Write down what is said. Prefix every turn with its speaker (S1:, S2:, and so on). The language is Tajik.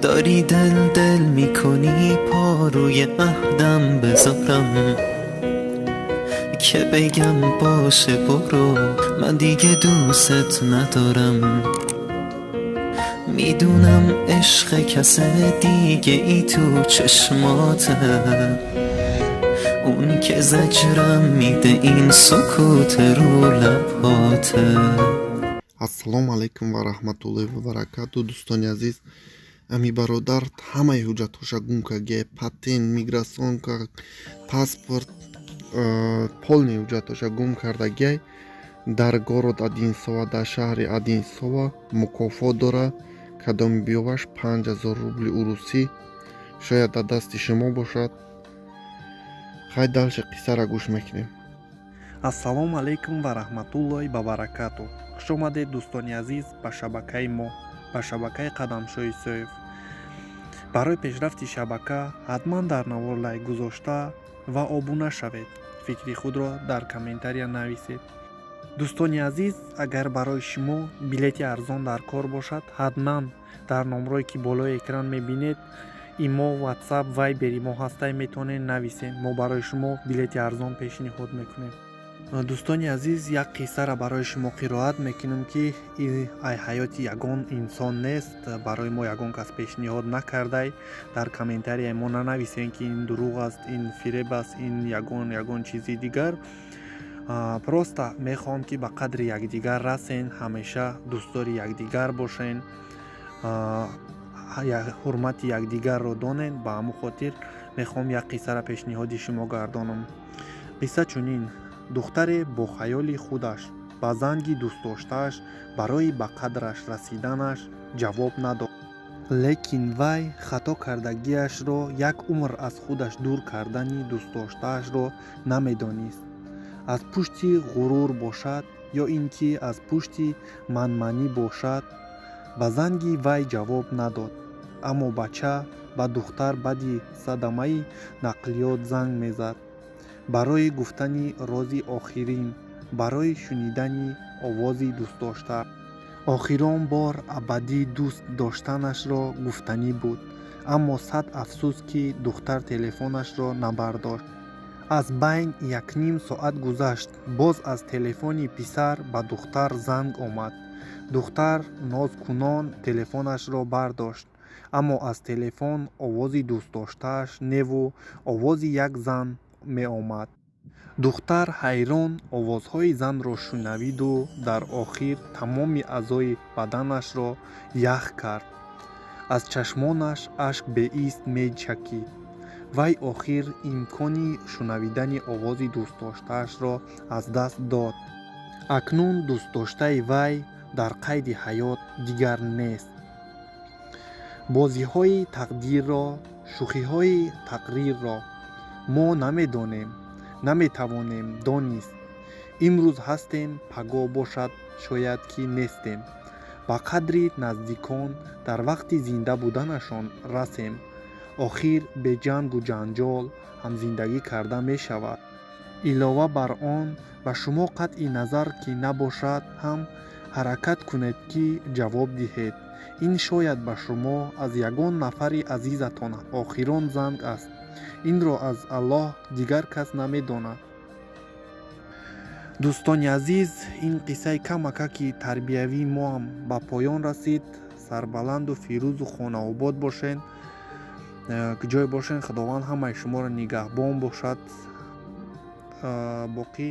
S1: داری دل دل میکنی پاروی عهدم بذارم که بگم باشه برو من دیگه دوست ندارم. میدونم عشق کس دیگه ای تو چشماته، اون که زجرم میده این سکوت رو لباته.
S2: Ассалому алайкум ва раҳматуллоҳи ва баракату, дӯстони азиз. Ами бародар ҳамаи ҳуҷҷатҳоша гум кардия: патент, миграционка, паспорт, полный ҳуҷҷатҳоша гум кардагиай. Дар город Одинцово, дар шаҳри Одинцово, мукофот дора. Кадоми биёваш, 5000 рубли урусӣ. Шояд дар дасти шумо бошад. Хай, дальше қиссара гӯш мекунем.
S3: Ассалому алайкум ва раҳматуллоҳи ва баракату. Хушомадед, дӯстони азиз, ба шабакаи мо, ба шабакаи Қадамшоҳ Исоев. Барои пешрафти шабака ҳатман дар навор лайк гузошта ва обуна шавед. Фикри худро дар комментария нависед. Дӯстони азиз, агар барои шумо билети арзон дар кор бошад, ҳатман дар номрое, ки болои экран мебинед, имо, Ватсап, Вайбери мо ҳастай, метавонед нависед. Мо барои шумо билети арзон пешниҳод мекунем. Дӯстони азиз, як қиссара барои шумо қироат мекунем, ки ай ҳаёти ягон инсон нест, барои мо ягон кас пешниҳод накардай. Дар комментарияи мо нанависем, ки ин дурӯғ аст, ин фиреб аст, ин ягон чизи дигар. Просто мехоҳам, ки ба қадри якдигар расен, ҳамеша дӯстдори якдигар бошен, ҳурмати якдигарро донен. Ба ҳамун хотир мехоҳам як қиссара пешниҳоди шумо гардонам. Қисса чунин: духтаре бо хаёли худаш ба занги дӯстдоштааш барои ба қадраш расиданаш ҷавоб надод. Лекин вай хато кардагиашро, як умр аз худаш дур кардани дӯстдоштаашро намедонист. Аз пушти ғурур бошад ё ин ки аз пушти манманӣ бошад, ба занги вай ҷавоб надод. Аммо бача ба духтар баъди садамаи нақлиёт занг мезад барои гуфтани рози охирин, барои шунидани овози дӯстдошта. Охирон бор абадӣ дӯст доштанашро гуфтанӣ буд. Аммо сад афсӯс, ки духтар телефонашро набардошт. Аз байн якним соат гузашт. Боз аз телефони писар ба духтар занг омад. Духтар нозкунон телефонашро бардошт, аммо аз телефон овози дӯстдоштааш неву овози як зан меомад. Духтар ҳайрон овозҳои занро шунавиду дар охир тамоми аъзои баданашро ях кард, аз чашмонаш ашк беист мечакид. Вай охир имкони шунавидани овози дӯстдоштаашро аз даст дод. Акнун дӯстдоштаи вай дар қайди ҳаёт дигар нест. Бозиҳои тақдирро, шӯхиҳои тақрирро мо намедонем, наметавонем донист. Имрӯз ҳастем, пагоҳ бошад, шояд ки нестем. Ба қадри наздикон дар вақти зинда буданашон расем. Охир бе ҷангу ҷанҷол ҳамзиндагӣ карда мешавад. Илова бар он, ба шумо қатъи назар ки набошад ҳам, ҳаракат кунед, ки ҷавоб диҳед. Ин шояд ба шумо аз ягон нафари азизатон охирон занг аст. Инро аз Аллоҳ дигар кас намедонад. Дӯстони азиз, ин қиссаи камакаки тарбиявии моам ба поён расид. Сарбаланду фирӯзу хонаобод бошед, ҷой бошед. Худованд ҳамаи шуморо нигаҳбон бошад. Боқӣ.